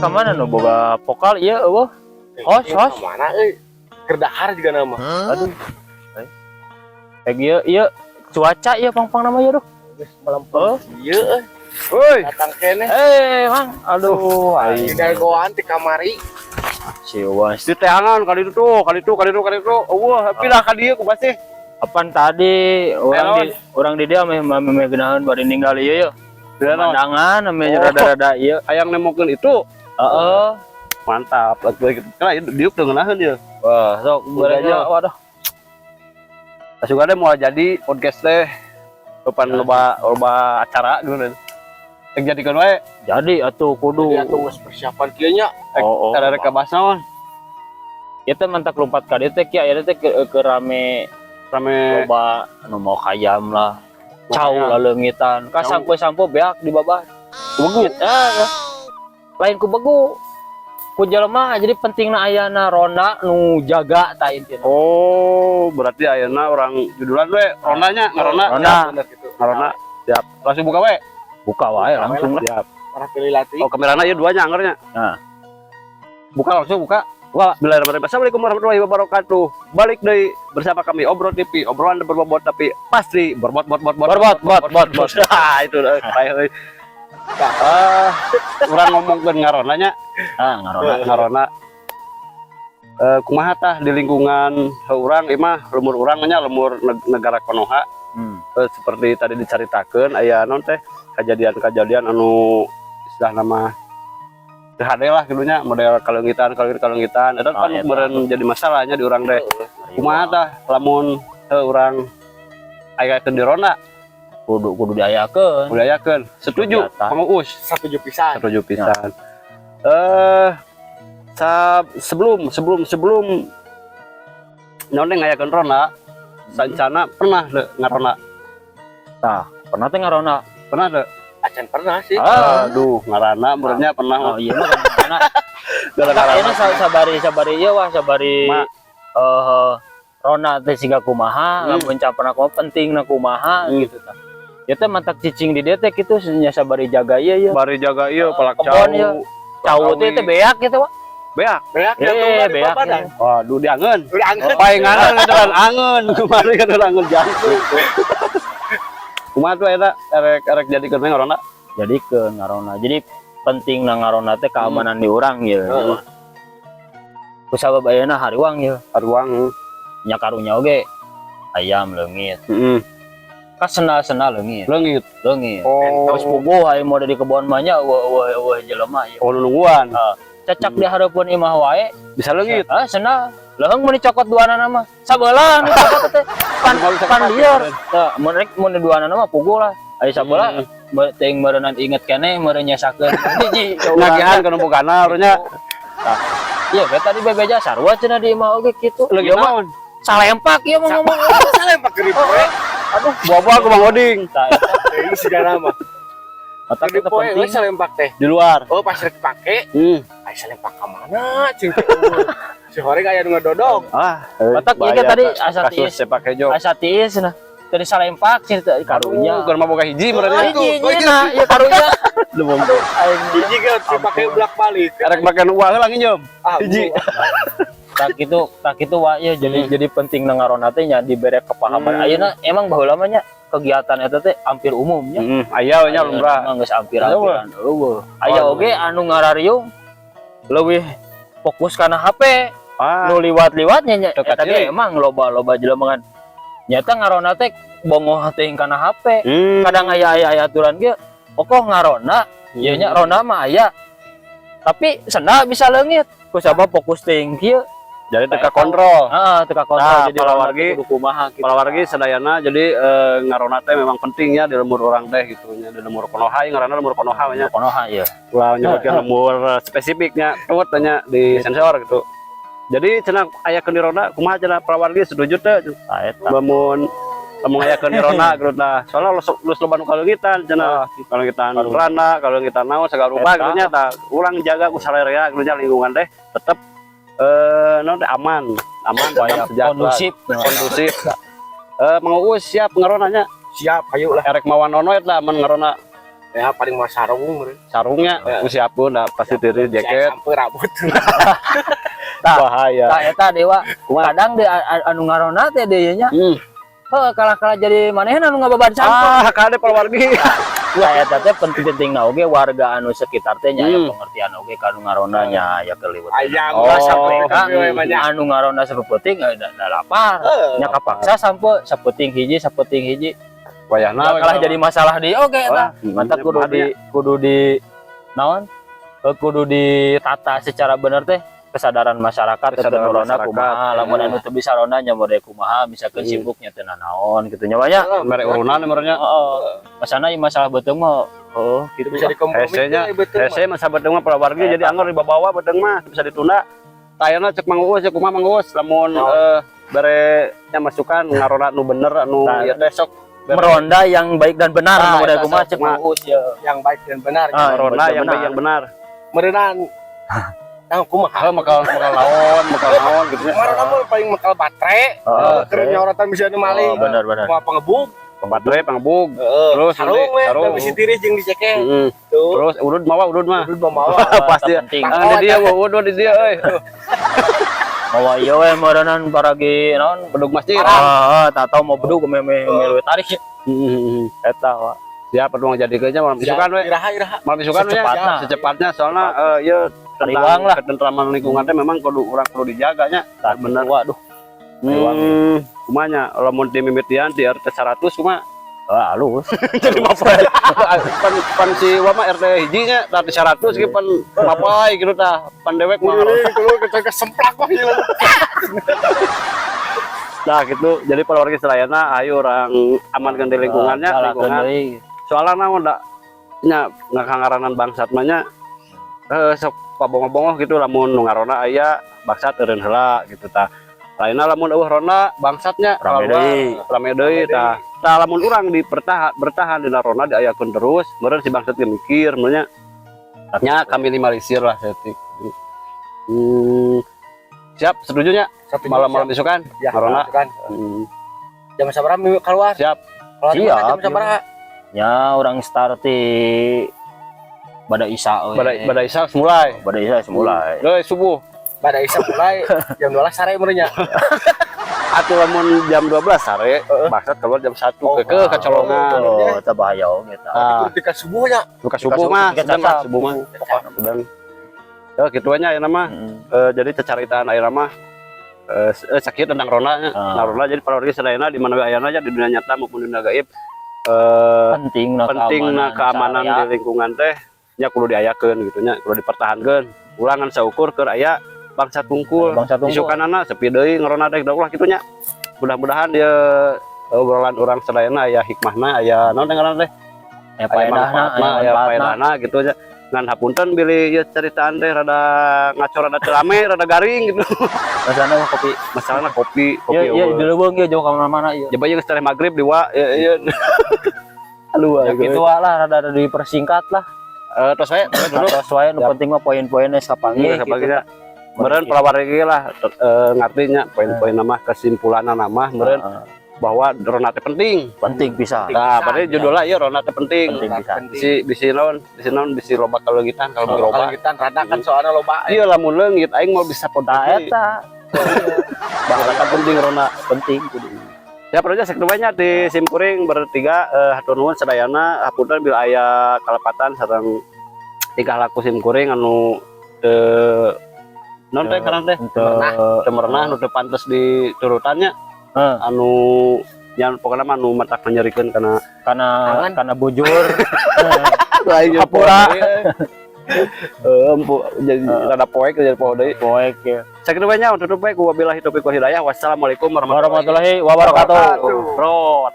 Ka mana nu boga vokal ieu euweuh? Host, host. Mana euy? Keur dahar juga nama. Aduh. Eh, ieu ieu cuaca ieu pang-pang nama ieu, duh. Geus melempem. Oh. Ieu euy, Woi, datang keneh. Eh, Mang. Aduh, aing. Didagoan ti kamari. Si Was. Di teangan kali itu tuh, kali itu, kali itu, kali itu. Euweuh, pindah ka dieu ku sih. Apaan tadi orang di dia meh meh meh geunaheun bari ninggal ieu ye. Pemandangan meh Oh. rada-rada ieu. Hayang nemokeun itu. Heeh. Mantap. Lagi kira diuk teu ngeunaheun ieu. Wah, sok Udah aja. Waduh. Asup teh moal jadi podcast teh. Kapan loba loba acara gitu. Rek jadikeun wae. Jadi atuh kudu. Jadi atuh geus persiapan kieu nya. Rek Oh. rek kabahas naon? Ieu teh mantak lompat ka dieu teh kieu aya teh ke rame Rame loba anu mau kayam lah. Cau Kayam. Laleungitan. Ka Cau. sampo-sampo beak di babah. Begu. Ah, lain ku begu. Ku jelema, jadi pentingna ayana ronda nu jaga ta intina. Oh, berarti ayeuna orang judulan we rondanya, ngaronda. Ronda. Bener gitu. Ngaronda. Siap. Langsung buka we. Buka wae langsung lah. Siap. Para pilih latih. Oh, kamerana ieu duanya anggernya. Nah. Buka, langsung buka. Wah, bismillahirrahmanirrahim. Assalamualaikum warahmatullahi wabarakatuh. Balik deui bersama kami Obrol TV, obrolan berbobot tapi pasti berbot bot bot bot. Berbot, bot, bot, bot. Ah, itu dah kayak euy. Ah, urang ngomongkeun ngarondanya, Ah, ngaronda. Ngaronda. Eh, kumaha tah di lingkungan urang ieu mah, lembur urang nya, lembur negara Konoha? Eh, seperti tadi dicaritakeun aya naon teh kejadian-kejadian anu istilah nama teu hade lah gitu nya, model kaleungitan kaleungitan eta Ah, kan eta. Meureun jadi masalahnya di urang teh. Kumaha tah lamun heuh urang ayakeun di ronda? Kudu kudu diayakeun. Kudu ayakeun, setuju? Kegiatan. Mang Uus? Satuju pisan. Setuju pisan. Eh, sebelum sebelum sebelum naon teh ngayakeun ronda, sancana pernah teu ngaronda? Tah, pernah teh ngaronda? Pernah teu? Acan pernah sih. Ah. Aduh, ngaranna meureunnya pernah. Oh iya mah ngaronda. Gara ngaranna. Ayeuna sabari sabari ieu wah sabari Ma. eh ronda teh siga kumaha, lamun can pernah kumaha, pentingna kumaha gitu tah. Ya teh mantak cicing di dieu teh kitu nya sabari jaga ieu ya. Bari jaga ieu palak Kebon cau. Ieu. Cau teh teh beak gitu wah. Beak. Beak Eh, ya tuh di beak, badan. Waduh, diangeun. Udah angkat. Paenganan kadaran angeun, kemarin kadaran angeun jangkung. Kumaha tuh eta erek erek jadikeun we ngaronda? Jadi ke ngaronda. Jadi penting na ngaronda teh keamanan di urang ya. Heeh. Kusabab ayeuna hariwang ya. Hariwang. Nya karunya oge ayam leungit. Heeh. Ka sendal-sendal leungit. Leungit. Leungit. Oh. Terus puguh aya mode di kebon mah nya euweuh euweuh euweuh jelema ieu. Oh, nungguan. Cecak di hareupeun imah wae. Bisa leungit. Ah, sendal. Leuheung mun dicokot duanana mah. Sabelah nu cokot teh. Pan Nggak bisa pan kepake, liar. meureun. Tah, mun rek mun duanana mah puguh lah. Aya sabelah teuing meureunnan inget keneh meureun nyesakeun. Hiji ka urang. Nagihan kana bogana urangnya. Tah. Iya, we tadi bebeja sarua cenah di imah oge kitu. Leungit Ieu mah naon? Salempak ieu mah ngomong. Salempak gede poe. Aduh, Buah-buah ku Bang Oding. Tah, eta. Ini segala mah. Otak Gede itu poe we penting. Salempak teh. Di luar. Oh, pas rek dipake, aya salempak ka mana? Cing teh. Si horeng aya nu ngedodog. Ah, Otak ieu bahaya, tadi Kak. asa Kasus tiis. sepak hejo. Asa tiis nah. Tadi salempak sih teh karunya. Aduh, keur mah boga hiji meureun nya. Hiji hiji nah, ieu karunya. Lu bom. Aduh, aing Hiji ge dipake bolak-balik. Erek make nu heula nginjem. Ah, Hiji. Tak itu wah ya jadi penting na ngaronda teh nya dibere kepahaman. Ayeuna emang baheula mah nya kegiatan eta teh hampir umumnya. Heeh, aya we nya lumrah. Emang geus hampir-hampiran. Euweuh. Aya oge anu ngarariung leuwih fokus kana HP. Ah, Nu liwat-liwatnya nya Teu eta ge kaciri. Emang loba-loba jelema kan. Nyata ngaronda teh bongoh teuing kana HP. Kadang aya aya aya aturan ge pokok ngaronda, ieu nya ronda mah aya. Tapi sendal bisa leungit. Ku sabab fokus teuing kieu. Jadi teu kakontrol. Heeh, teu kakontrol Nah, jadi para ronda wargi- teh kudu kumaha gitu. Para wargi sadayana, jadi ngaronda teh memang pentingnya di lembur urang teh gitu nya, di lembur Konoha ieu ngaranna lembur Konoha nya. Konoha ieu. Ulah nyebutkeun lembur spesifiknya, tuh tanya di sensor gitu. Jadi cenah ayakeun di ronda kumaha cenah, para wargi setuju teu? Tah eta. Lamun lamun ayakeun di ronda gitu tah. Soalnya los los loba nu kaleungitan cenah. Kaleungitan randa, kaleungitan naon segala rupa Eta. gitu nya tah. Urang jaga ku sararea gitu nya, lingkungan teh tetep naon teh aman, aman, Supaya tetap sejahtera. kondusif. Kondusif. Eh, Mang Uus siap ngarondanya? Siap, ayo lah. Erek mawa nono eta mun ngaronda? Ya paling mah sarung meureun. Sarungnya Ya. siapun dah pasti tiris jaket. Sampai rambut. Tah. Bahaya. Tah eta dewa. Kumaha? Kadang di anu ngaronda teh deui nya. Heuh, kalah-kalah jadi manehna anu ngababan sampeu. Ah, kade palawargi. Tah eta teh penting-pentingna oge warga anu sekitar teh nya aya pengertian oge ka anu ngaronda nya aya keliwat. Ayam. Oh. Ulah sampai ka Tapi we banyak. anu ngaronda sapeuting da lapar. Nya kapaksa sampeu sapeting hiji sapeting hiji. Wayahna Kalah jadi masalah di oge eta. Wah, Mantap kudu di naon? Kudu ditata secara bener teh kesadaran masyarakat Kesadaran teu ronda masyarakat. kumaha lamun anu teu bisa ronda nya mode kumaha misalkan sibuknya teu nanaon gitu nya banyak. Mere urunan merenya. Heeh. Masana ieu masalah beuteung mah oh gitu. Bisa dikompromi. Hese-nya, betul. Hese mah beuteung mah palawargi jadi anggar dibawa beuteung mah bisa ditunda. Tayana cek Mang Uus, cek kumaha Mang Uus lamun bere nya masukan ngaronda nu bener anu Tah. ieu teh sok bere Meronda yang baik dan benar Ah, mode eta kumaha sok cek kumaha. Mang Uus ya. Yang baik dan benar. Ah, meronda yang baik yang benar. Meureunan. Nah, kumaha? Heuh makal naon gitu nya. Kemarin kamu paling makal baterai. Heeh. Keur nyorotan bisa nu maling. Oh, bener bener. Mau pengebuk. Baterai pangebug. Heeh. Terus sarung we, sarung. bisa tiris jeung diceke. Heeh. Tuh. Terus udud mawa udud mah. Udud mau mawa. Pasti. Eta penting. Ah, di dia udud di dia euy. Mawa ieu we meureunan paragi naon. Bedug masjid. Ah, tak tahu mau bedug me me me tarik. Heeh. Eta wa. Siap peluang jadikeunnya malam isukan we. Iraha iraha. Malam isukan we. Secepatna. Secepatnya soalnya ieu tentang Riwang lah. Ketentraman lingkungan teh memang kudu urang kudu dijaganya. Tah Bener. waduh. Riwang. Kumanya lamun di mimitian di RT 100 kumaha? Wah, halus. Jadi mapai. Pan pan si Wama RT hiji nya RT 100 ge pan mapai gitu tah. Pan dewek mah. Kudu kudu kesemplak wah gila. Nah gitu. Jadi para warga sadayana ayo urang amankeun di lingkungannya, Galakeun lingkungan. deui. Soalnya naon da nya ngakangaranan bangsat mah nya sok pabongo-bongo gitu lamun nu ngaronda aya bangsat eureun heula gitu tah. Lainna lamun euweuh ronda bangsatnya Rame keluar, deui. rame deui tah. Tah lamun urang dipertahan bertahan dina ronda diayakeun terus, meureun si bangsat ge mikir meureun nya kami minimalisir lah saeutik. Siap, setuju nya? Malam-malam isukan Ya, ngaronda. kan. Jam sabaraha minggu keluar? Siap. Keluar Siap, jam sabaraha? Ya urang start ti bada isya we. Bada bada isya mulai. Bada isya mulai. Deui subuh. Bada isya mulai jam 12 sare meureun nya. Atuh lamun jam 12 sare, bangsat keluar jam 1 Oh, ke kecolongan. Oh, eta bahaya oge tah. Ah, Kudu ka subuh nya. buka subuh mah, Subuh, sedang lah cacap. subuh mah. Sedang. Ya gitu nya ayeuna mah. Jadi cacaritaan ayeuna mah sakit tentang ronda nya. Ah. Nah, ronda jadi para warga sadayana di mana we ayana nya di dunia nyata maupun dunia gaib Penting na penting na keamanan syariah. di lingkungan teh nya kudu diayakeun gitu nya, kudu dipertahankeun. Ulah ngan saukur keur aya bangsat wungkul. Bangsat wungkul. Isukanana sepi deui ngaronda teh ulah kitu nya. Mudah-mudahan dia obrolan urang sadayana aya hikmahna, aya naon teh ngaranna teh? Aya Aya paedahna, manfaatna, aya aya manfaatna. paedahna gitu nya. Ngan hapunten bilih ieu ceritaan teh rada ngaco, rada teu rame, rada garing gitu. Masalahna mah kopi. Masalahna kopi, kopi. Ieu ieu euweuh. di leuweung ieu jauh ka mana-mana ieu. Coba ieu geus tereh magrib di wa ieu ieu. Aduh, Ya gitu lah rada rada dipersingkat lah. Tos we, tos dulu. Tos wae nu Siap. penting mah poin-poinnya sapanggih Gitu. gitu. Meureun palawargi lah ngarti nya poin-poin nama kesimpulanna nama meureun Heeh. bahwa ronda teh penting. Penting pisan. Nah, berarti judulnya ieu ronda teh penting. Penting pisan. Bisi bisi naon, bisi naon bisi loba kaleungitan kalau Kalau loba. kita rada kan soalnya loba. Iya lamun leungit aing mau bisa Tah podcast. eta Bahkan penting ronda. Penting kudu. Ya perlu sakitu di simkuring bertiga hatur nuhun sadayana, hapunten bila aya kalepatan sareng tingkah laku simkuring anu teu non teh karena teh Untuk teu merenah, nu teu pantes diturutannya anu yang pokoknya mah anu matak nyerikeun kana karena Tangan. karena bujur. Lain Hampura. Empu jadi rada poek jadi poho deui. Poek ya. Sakitu we nya tutup we ku wabillahi taufiq wal hidayah. Wassalamualaikum warahmatullahi Warahmatullahi wabarakatuh. wabarakatuh. Rot.